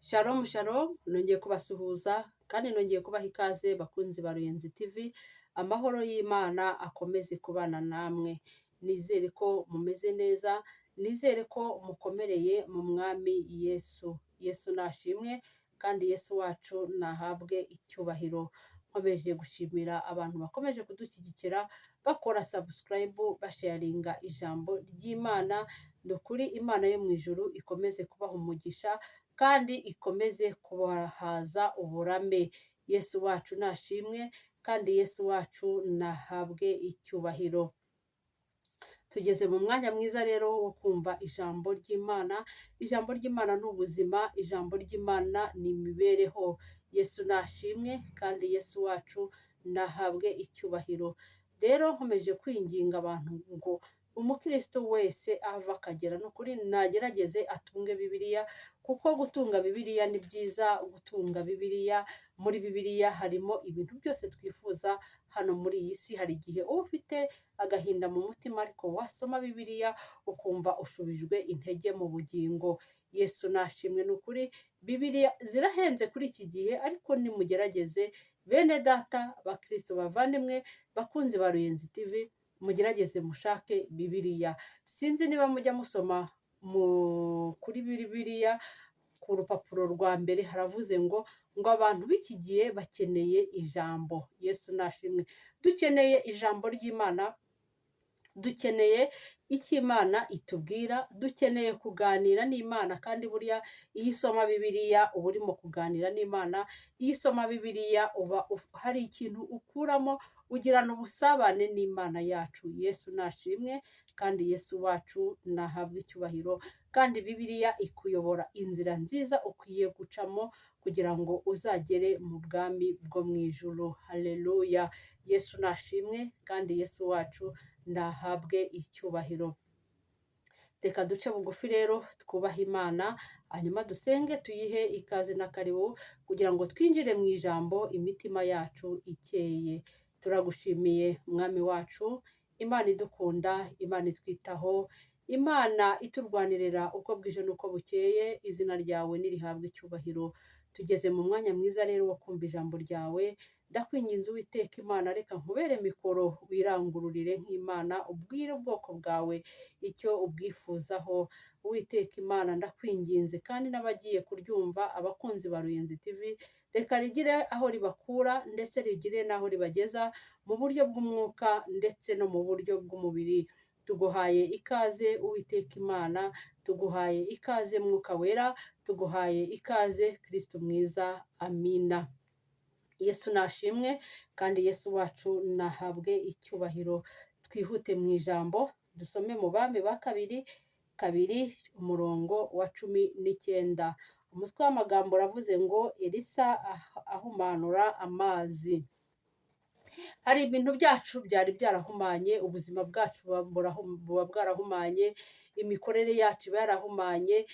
Shalom shalom, nongeye kubasuhuza kandi nongeye kubaha ikaze bakunzi ba Ruyenzi TV, amahoro y'Imana akomeze kubana namwe. Nizere ko mumeze neza, nizere ko mukomereye mu mwami Yesu. Yesu nashimwe kandi Yesu wacu nahabwe icyubahiro. Nkomeje gushimira abantu bakomeje kudushyigikira bakora subscribe, basharinga ijambo ry'Imana. Ni ukuri Imana yo mu ijuru ikomeze kubaha umugisha kandi ikomeze kubahaza uburame. Yesu wacu nashimwe kandi Yesu wacu nahabwe icyubahiro. Tugeze mu mwanya mwiza rero wo kumva ijambo ry'Imana. Ijambo ry'Imana ni ubuzima, ijambo ry'Imana ni imibereho. Yesu nashimwe kandi Yesu wacu nahabwe icyubahiro. Rero nkomeje kwinginga abantu ngo umukristo wese ava akagera, ni ukuri nagerageze atunge Bibiliya, kuko gutunga Bibiliya ni byiza. Gutunga Bibiliya, muri Bibiliya harimo ibintu byose twifuza hano muri iyi si. Hari igihe uba ufite agahinda mu mutima, ariko wasoma Bibiliya ukumva ushubijwe intege mu bugingo. Yesu nashimwe. Ni ukuri Bibiliya zirahenze kuri iki gihe, ariko nimugerageze bene data, bakristo bavandimwe, bakunzi ba Ruyenzi TV, mugerageze mushake Bibiliya. Sinzi niba mujya musoma kuri Bibiliya, ku rupapuro rwa mbere haravuze ngo abantu b'iki gihe bakeneye ijambo. Yesu nashimwe. Dukeneye ijambo ry'Imana, dukeneye icyo Imana itubwira, dukeneye kuganira n'Imana. Kandi burya iyo usoma Bibiliya uba urimo kuganira n'Imana. Iyo usoma Bibiliya uba hari ikintu ukuramo, ugirana ubusabane n'Imana yacu. Yesu nashimwe kandi Yesu wacu nahabwe icyubahiro. Kandi Bibiliya ikuyobora inzira nziza ukwiye gucamo kugira ngo uzagere mu bwami bwo mu ijuru. Haleluya! Yesu nashimwe kandi Yesu wacu nahabwe icyubahiro. Reka duce bugufi rero twubahe Imana, hanyuma dusenge tuyihe ikaze na karibu kugira ngo twinjire mu ijambo imitima yacu ikeye. Turagushimiye Mwami wacu, Imana idukunda, Imana itwitaho, Imana iturwanirira uko bwije n'uko bukeye, izina ryawe nirihabwe icyubahiro. Tugeze mu mwanya mwiza rero wo kumva ijambo ryawe. Ndakwinginze Uwiteka Imana, reka nkubere mikoro, wirangururire nk'Imana, ubwire ubwoko bwawe icyo ubwifuzaho. Uwiteka Imana, ndakwinginze, kandi n'abagiye kuryumva, abakunzi ba Ruyenzi TV, reka rigire aho ribakura ndetse rigire n'aho ribageza mu buryo bw'umwuka ndetse no mu buryo bw'umubiri. Tuguhaye ikaze Uwiteka Imana, tuguhaye ikaze Mwuka Wera, tuguhaye ikaze Kristo mwiza, amina. Yesu nashimwe kandi Yesu wacu nahabwe icyubahiro. Twihute mu ijambo, dusome mu Bami ba kabiri 2 umurongo wa 19. Umutwe w'amagambo uravuze ngo Elisa ahumanura amazi. Hari ibintu byacu byari byarahumanye, ubuzima bwacu buba bwarahumanye, imikorere yacu iba yarahumanye,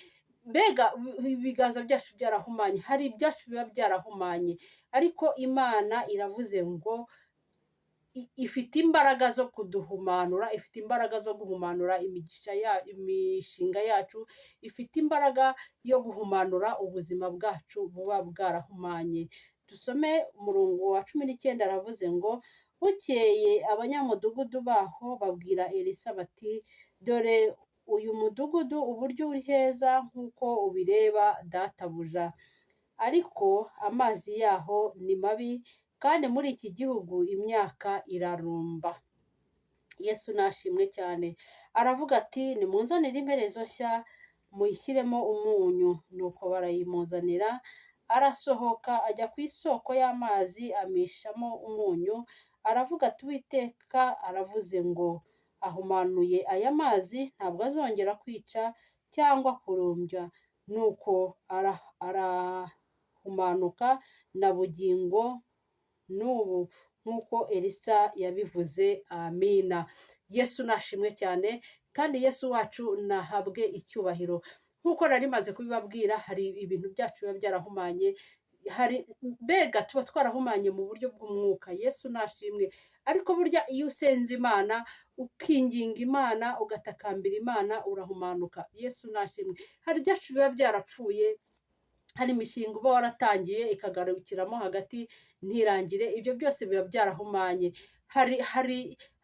mbega ibiganza byacu byarahumanye, hari ibyacu biba byarahumanye. Ariko Imana iravuze ngo ifite imbaraga zo kuduhumanura, ifite imbaraga zo guhumanura imigisha ya imishinga yacu, ifite imbaraga yo guhumanura ubuzima bwacu buba bwarahumanye. Dusome umurongo wa 19, aravuze ngo bukeye abanyamudugudu baho babwira Elisa bati: "Dore uyu mudugudu uburyo uri heza nk'uko ubireba databuja, ariko amazi yaho ni mabi, kandi muri iki gihugu imyaka irarumba." Yesu nashimwe cyane. Aravuga ati: "Nimunzanire imperezo nshya, muyishyiremo umunyu." Nuko barayimuzanira. Arasohoka ajya ku isoko y'amazi, amishamo umunyu. Aravuga ati: "Uwiteka aravuze ngo ahumanuye aya mazi, ntabwo azongera kwica cyangwa kurumbya." Nuko arahumanuka na bugingo n'ubu, nk'uko Elisa yabivuze. Amina. Yesu nashimwe cyane kandi Yesu wacu nahabwe icyubahiro. Nk'uko nari maze kubibabwira, hari ibintu byacu biba byarahumanye, hari mbega tuba twarahumanye mu buryo bw'umwuka. Yesu nashimwe. Ariko burya iyo usenze Imana, ukinginga Imana, ugatakambira Imana, urahumanuka. Yesu nashimwe. Hari ibyacu biba byarapfuye. Hari imishinga uba waratangiye ikagarukiramo hagati ntirangire, ibyo byose biba byarahumanye.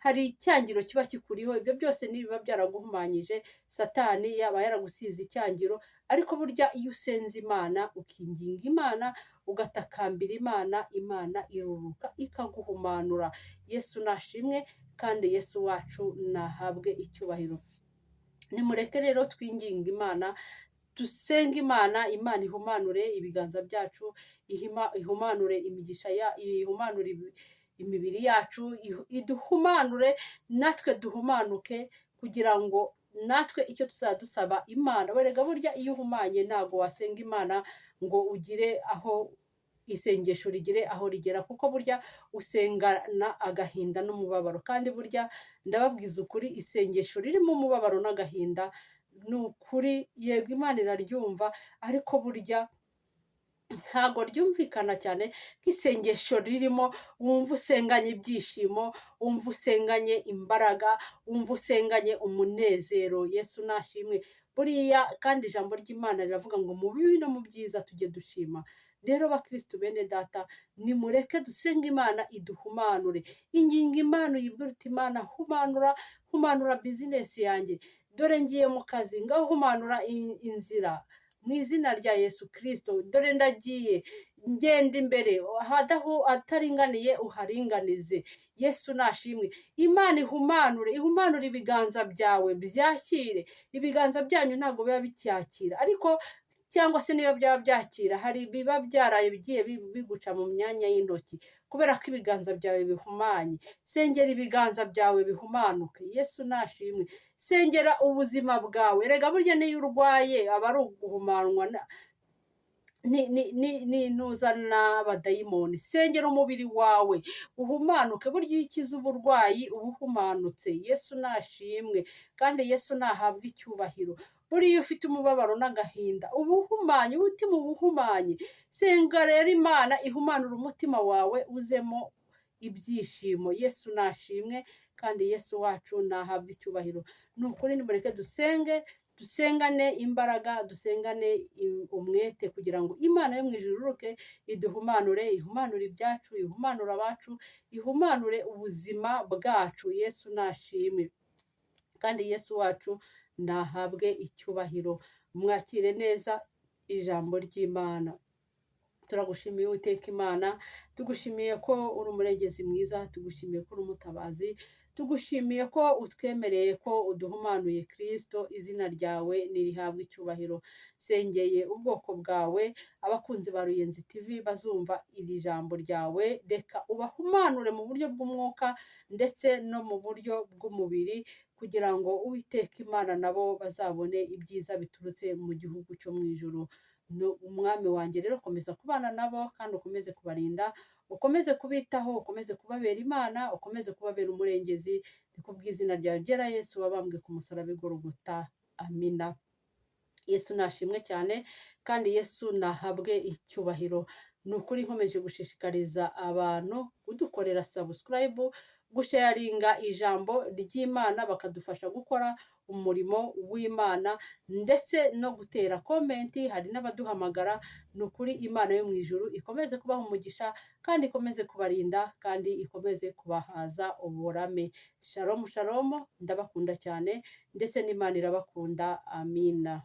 Hari icyangiro kiba kikuriho, ibyo byose nibiba byaraguhumanyije, Satani yaba yaragusize icyangiro. Ariko burya iyo usenze Imana, ukinginga Imana, ugatakambira Imana, Imana iruruka ikaguhumanura. Yesu nashimwe kandi Yesu wacu nahabwe icyubahiro. Nimureke rero twinginga Imana, dusenge Imana, Imana ihumanure ibiganza byacu, ihumanure imigisha, ihumanure imibiri yacu, iduhumanure natwe duhumanuke, kugira ngo natwe icyo tuzajya dusaba Imana. Werega burya iyo uhumanye ntabwo wasenga Imana ngo ugire aho isengesho rigire aho rigera, kuko burya usengana agahinda n'umubabaro. Kandi burya ndababwiza ukuri, isengesho ririmo umubabaro n'agahinda ni ukuri, yego Imana iraryumva, ariko burya ntago ryumvikana cyane nk'isengesho ririmo wumva usenganye ibyishimo, wumva usenganye imbaraga, wumva usenganye umunezero. Yesu nashimwe. Buriya kandi ijambo ry'Imana riravuga ngo mu bibi no mu byiza tujye dushima. Rero bakristu bene data, nimureke dusenge Imana iduhumanure. Inginga Imana, uyibwire uti Imana humanura, humanura bizinesi yanjye, dore ngiye mu kazi, ngaho humanura inzira mu izina rya Yesu Kristo, dore ndagiye, ngenda imbere, ahataringaniye uharinganize. Yesu nashimwe. Imana ihumanure, ihumanure ibiganza byawe byakire. Ibiganza byanyu ntabwo biba bicyakira, ariko cyangwa se niyo byaba byakira, hari ibiba byaraye bigiye biguca mu myanya y'intoki kubera ko ibiganza byawe bihumanye. Sengera ibiganza byawe bihumanuke. Yesu nashimwe. Sengera ubuzima bwawe. Rega burya niyo urwaye aba ari uguhumanwa n'intuza n'abadayimoni. Sengera umubiri wawe uhumanuke. Burya iyo ukize uburwayi uba uhumanutse. Yesu nashimwe kandi Yesu nahabwe icyubahiro. Buriya iyo ufite umubabaro n'agahinda uba uhumanye, umutima uba uhumanye. Senga rero Imana ihumanure umutima wawe uzemo ibyishimo. Yesu nashimwe kandi Yesu wacu nahabwe icyubahiro. Ni ukuri nimureke dusenge, dusengane imbaraga, dusengane umwete, kugira ngo Imana yo mu ijuru iruruke iduhumanure, ihumanure ibyacu, ihumanure abacu, ihumanure ubuzima bwacu. Yesu nashimwe kandi Yesu wacu nahabwe icyubahiro. Mwakire neza ijambo ry'Imana. Turagushimiye Uwiteka Imana, tugushimiye ko uri umurengezi mwiza, tugushimiye ko uri umutabazi, tugushimiye ko utwemereye ko uduhumanuye Kristo, izina ryawe nirihabwe icyubahiro. Sengeye ubwoko bwawe, abakunzi ba Ruyenzi TV bazumva iri jambo ryawe, reka ubahumanure mu buryo bw'umwuka ndetse no mu buryo bw'umubiri, kugira ngo Uwiteka Imana nabo bazabone ibyiza biturutse mu gihugu cyo mu ijuru. Umwami wanjye rero komeza kubana nabo kandi ukomeze kubarinda, ukomeze kubitaho, ukomeze kubabera Imana, ukomeze kubabera umurengezi. Ni ku bw'izina ryawe ryera Yesu wabambwe ku musaraba i Golgotha. Amina. Yesu nashimwe cyane kandi Yesu nahabwe icyubahiro. Ni ukuri nkomeje gushishikariza abantu kudukorera subscribe, gusharinga ijambo ry'Imana, bakadufasha gukora umurimo w'Imana, ndetse no gutera komenti. Hari n'abaduhamagara. Ni ukuri Imana yo mu ijuru ikomeze kubaha umugisha kandi ikomeze kubarinda kandi ikomeze kubahaza uburame. Shalom shalom, ndabakunda cyane ndetse n'Imana irabakunda. Amina.